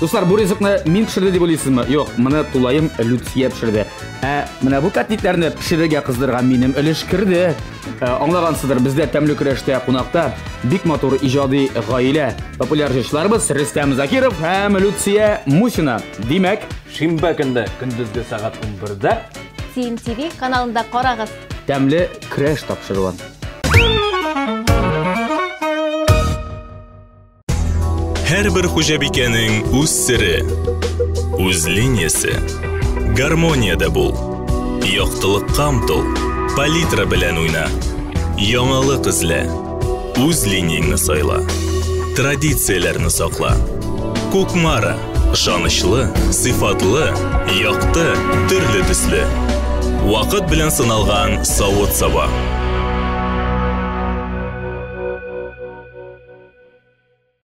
Дуслар, бу ризыкны мин пешерде дип уйлыйсызмы? Юк, моны тулаем Люция пешерде. Ә менә бу котлетләрне пешерергә кыздырырга минем өлеш керде. Аңлагансыздыр, бездә тәмле көрәштә кунакта бик матур иҗади гаилә, популяр җырчыларыбыз Рөстәм Закиров һәм Люция Мусина. Димәк, шимбә көндә көндезге сәгать 11-дә TMTV каналында карагыз. Тәмле көрәш тапшыруын. Һәрбер хуҗабикәнең үз сере, үз линиясе. Гармониядә бул. Яктылыкка омтыл. Палитра белән уйна. Яңалык эзлә. Үз линияңне сайла. Традицияләрне сакла. Кукмара. Ышанычлы, сыйфатлы, якты, төрле төсле. Вакыт белән сыналган савыт-саба.